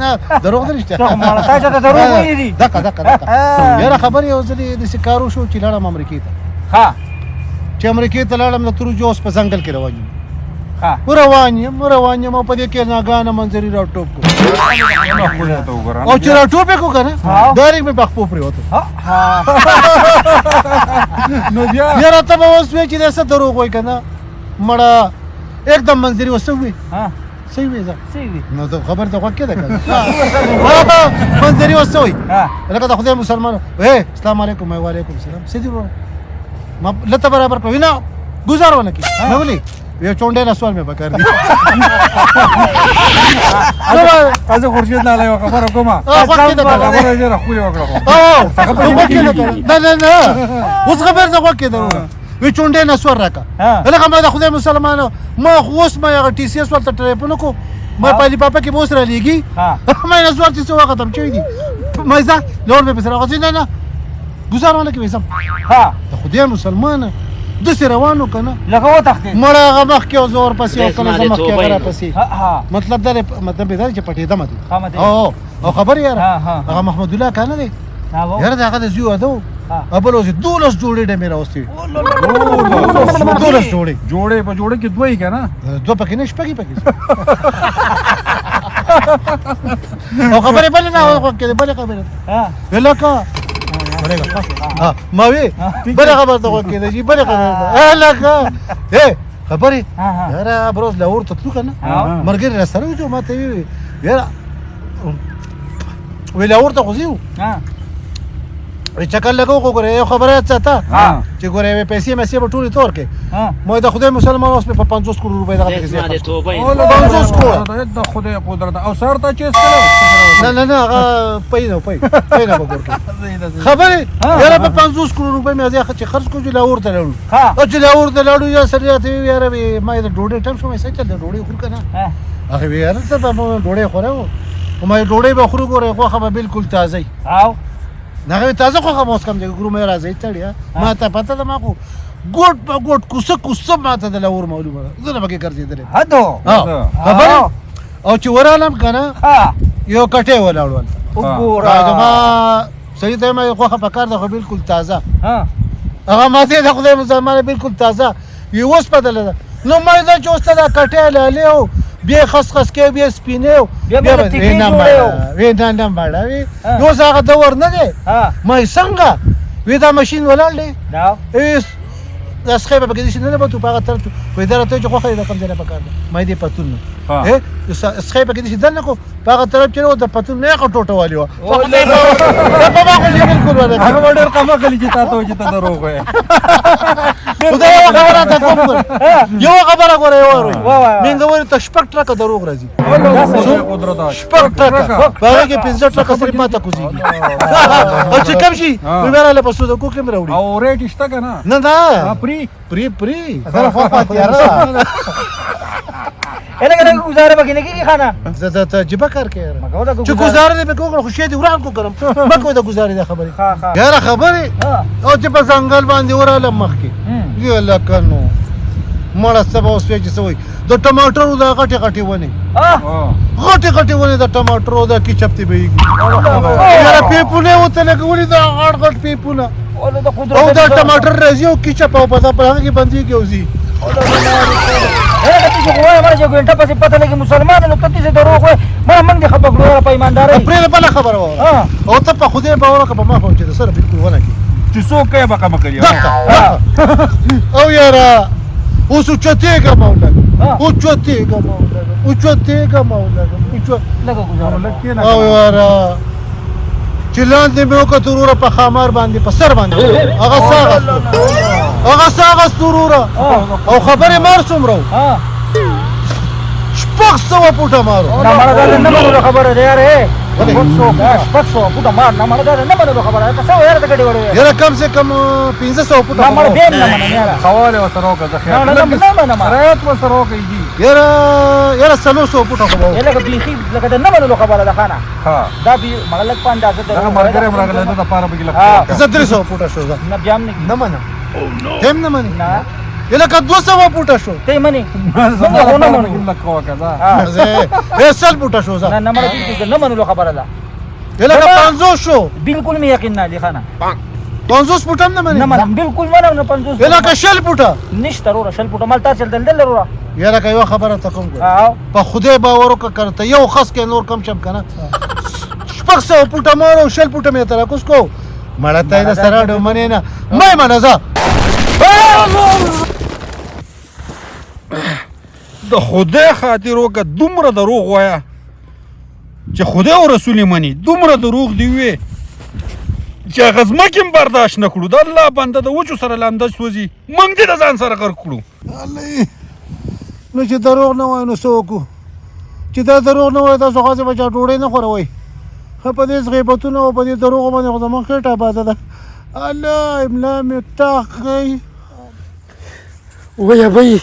نه دروغ نه رښتیا. ته خو ماړه تا چاته دروغ ویلي دي. دقه دقه دقه. یاره خبر یو ځلې داسې کار وشو چې لاړم امریکې ته. ښه. چې امریکې ته لاړم د تور جوس په ځنګل کې روان یم. ښه. روان یم روان یم او په دې کې ناګانه منظري را ټوپ کړو. او چې را ټوپ یې کړو که نه ډایرکټ مې په خپو پرېوتو. نو بیا یاره ته به اوس وې چې دا څه دروغ وایي که نه مړه एकदम منظري اوس څه ووایي؟ صحیح وې ځه. صحیح وي. نو ته خبر ته غوږ کېده که نه؟ منظري اوس څه وایي؟ لکه د خدای مسلمان وې السلام علیکم وعلیکم السلام څه دي وروره ما لته برابر کړو نه ګزار ونه کې نه ولي یو چونډې نه سوال مې پکار دي. از خورشید لالا یو خبره کومه. غوږ کېده که نه؟ خبره ډېره ښکلې وکړه خو. غوږ کېده که نه؟ نه نه نه اوس خبر ته غوږ کېده وروره. وی چونډې نه سوال راکړه. لکه ما د خدای مسلمان ما خو اوس ما هغه ټي سي اس ورته ټلیفون وکړو ما په علي پاپا کې به اوس رالیږي ما یې نسوار چې څه وخت هم چوي دي ما یې ځه لوړ مې پسې راغوځي نه نه ګزار ونه کې به ځم. د خدای مسلمانه داسې روان و که نه لکه وتښتېد. مړه هغه مخکې او زه ورپسې او کله زه مخکې هغه راپسې. مطلب دا دی مطلب یې دا دی چې پټېدمه دی. او خبر یاره هغه محمد الله که نه دی یاره د هغه د زوی واده و ابل اوس 12 جوړې ډمې راوستې وې. 12 جوړې. جوړې په جوړې کې دوه یې که نه؟ دوه پکې نه شپږې پکې. او خبرې بلې نه کې بلې خبرې لکه ما وی بله خبره ته غوږ کېده چې بلې خبره ته لکه خبرې یاره بروز لاهور ته تلو که نه ملګري را سره وو ما ته وی یاره وی لاهور ته خو ځي وی چکر لګو خو ګوره یو خبره یاد ساته چې ګوره یوې پیسې مېسې به ټولې تور کې ما د خدای مسلمان اوس مې په 50 کروړ روپۍ دغه پیسې 50 کروړ د خدای قدرت او سر ته چې څه نه نه نه هغه پي نه پي پي نه وګور کې خبرې یاره په 50 کروړ روپۍ مې ځای چې خرڅ کړو چې لاهور ته لاړو او چې لاهور ته لاړو یا سره راته وی یاره ما د ډوډۍ ټایم شو مې څه چل د ډوډۍ خور که نه هغه وی یاره ته به ډوډۍ خوره و ما ډوډۍ به خورو ګوره غوښه به بالکل تازه وي. هغه تازه غوښه به اوس کوم ځای ګورو مې راځي تړیا ما ته پته ده ما خو ګوټ په ګوټ کوڅه کوڅه ما ته د لاهور معلومه ده زه نه پکې ګرځېدلی. هدو خبرې او چې ورالم که نه یو کټی ولاړ هلته. وګوره زما سړي ته ما غوښه په کار ده خو بالکل تازه. هغه ما ته د خدای مسلمان بالکل تازه یې وسپدله ده. نو ما دا چې اوس ته دا کټی لالی او بیا خس خس کې بیا سپینې او بیا به تیکې جوړې او وی نه نه مړه وی اوس هغه دور نه دی. ما یې څنګه وی دا ماشین ولاړ دی دا سخی به پکې داسې نه بتو په هغه طرف وی دا راته چې غوښه یې د کوم ځای نه پکار ده ما یې دې پتون نه سخی پکې داسې دننه کړو په هغه طرف چې و د پتون نه هغه ټوټه والي وه. په ما خو یې بالکل ونه هغه به ډېر قمه کړي چې تا ته وایي چې ته دروغ وایې. خدای یوه خبره راته کوم ګوره یوه خبره ګوره یوه وروي مینګورې ته شپږ ټرکه دروغ راځي. شپږ ټرکه په هغې کې 5 ټرکه صرف ما ته کوزېږي او چې کم شي وایي بیا راله په څو دقیقو کې مې راوړي. او ریټ یې شته که نه؟ نه نه پري پري پري سره خو پاتې یاره. لکه لکه ګزاره پکې نه کېږي خانه. زه ته تجربه کار کوې یاره. چې ګزاره دې پکې وکړه خو شی دې وران کړو که نه مه کوه د ګزارې دا خبرې. یاره خبرې او چې په ځنګل باندې ورالم مخکې یې لکه نو مړه څه به اوس وایې چې څه وایي د ټماټرو دا غټې غټې ونې غټې غټې ونې د ټماټرو دا کیچپ ته بهېږي. یاره پیپونه یې ورته لګولي دا غټ غټ پیپونه او دا ټماټر راځي او کیچپ او په هغه کې بندېږي او ځي. هغه چې خو وایي مړه چې ګنټه پسې پته لګي مسلمانانو ته دې دروغ وایي مړه موږ دې خفه کړو په ایماندارۍ. پرې بله خبره ووره او ته په خدای باور وکړه په ما خو چې د سره بالکل ونه کړي چې څوک کوي به قمه کوي. او یاره اوس اوچتېږم او لږ اوچتېږم او لږ اوچتېږم او لږ او یاره چې لاندې مې وکتل وروره په ښامار باندې په سر باندې هغه ساه اخیستو هغه ساه اخیستو وروره. او خبرې مار څومره و 600 فوټه مار و. نه مړه دا نه منلو خبره ده یاره. 600 فوټه مار نه مړه دا نه منلو خبره ده. څه یاره ته ګډې وډې وې؟ یاره کم سه کم 1500 فوټه نه مړه بیا نه منم یاره. خواله ورسره وکړه زه خیر نه نه نه منم خیرات ورسره وکړه جي. یاره یاره 400 فوټه خو به لکه بیخي لکه د نه منلو خبره ده خانه. دا بي مړه لږ په اندازه دغه ملګری هم راغلی ده دپاره به ګیله زه 300 فوټه شو. زه نه بیا هم نه نه منم. ته هم نه منې؟ نه. لکه 200 پوټه شو. ته یې منې؟ مونږ خو نه منو. لکه وکړه. زه 100 پوټه شو. نه نه مړه، بالکل نه منلو خبره ده. لکه 50 شو. بالکل مې یقین نه لیخانه. 50 پوټه هم نه منې؟ نه منم، بالکل منم نه. 50 لکه 20 پوټه. نشته وروره، 20 پوټه مال تا چل دل وروره. یاره که یوه خبره ته کوم ګوره. او په خدای باور وکړه، که ته یو خس کې نور کم شم که نه، 600 پوټه مار او 20 پوټه مې ته راکوز کو. مړه ته یې د سره ډو منې نه، مه یې منه ځه. د خدای خاطر وکړه، دومره دروغ وایه چې خدای او رسول یې مني. دومره دروغ دی وې چې هغه ځمکې هم برداشت نه کړو. د الله بنده د وچو سره لمده سوځي، موږ دې د ځان سره غرق کړو. نو چې دروغ نه وایو نو څه وکړو؟ چې دا دروغ نه وایي، تاسو خو هسې به چا ډوډۍ نه خوروئ. ښه، په دې غیبتونو او په دې دروغو باندې خو زموږ خېټه آباده ده. الله، املا مې ټاق کوي. وایه بھائی،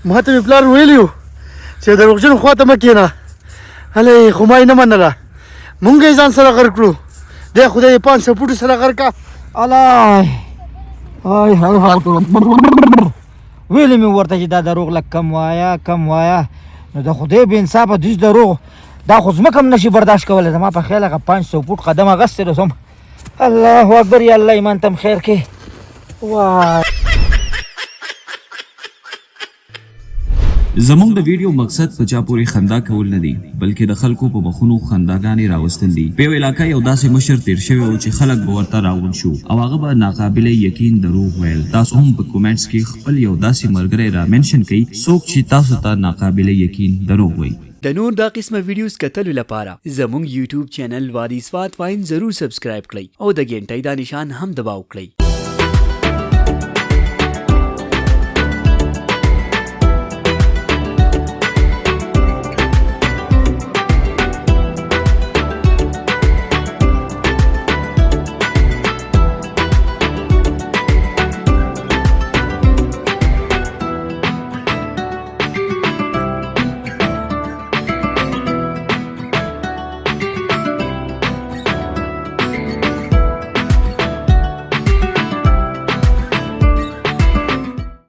ما ته مې پلار ویلي وو چې دروغجن خوا ته مه کښېنه. هلې خو ما یې نه منله. مونږ یې ځان سره غرق کړو. دی خدای یې 500 پوټو سره غرق کړه. الله، آی های های، ویلې مې ورته چې دا دروغ لږ کم وایا، کم وایا. نو د خدای بې انصافه دوی دروغ دا خو ځمکه هم نشي برداشت کولی. زما په خیال هغه 500 فوټ قدم اخیستی دی. سم، الله اکبر، یا الله ایمان تم خیر کې وای. زموږ د ویډیو مقصد په چا پورې خندا کول نه دي، بلکې د خلکو په مخونو خنداګانې راوستل دي. په یو علاقه یو داسې مشر تیر شوی و چې خلک به ورته راغونډ شو او هغه به ناقابل یقین دروغ ویل. تاسو هم په کومنټس کې خپل یو داسې ملګری را منشن کړئ څوک چې تاسو ته ناقابل یقین دروغ وایي. د نور دا قسمه ویډیوز کتلو لپاره زموږ یوټیوب چینل وادي سوات واین ضرور سبسکرایب کړئ او د ګنټۍ دا نشان هم دباو کړئ.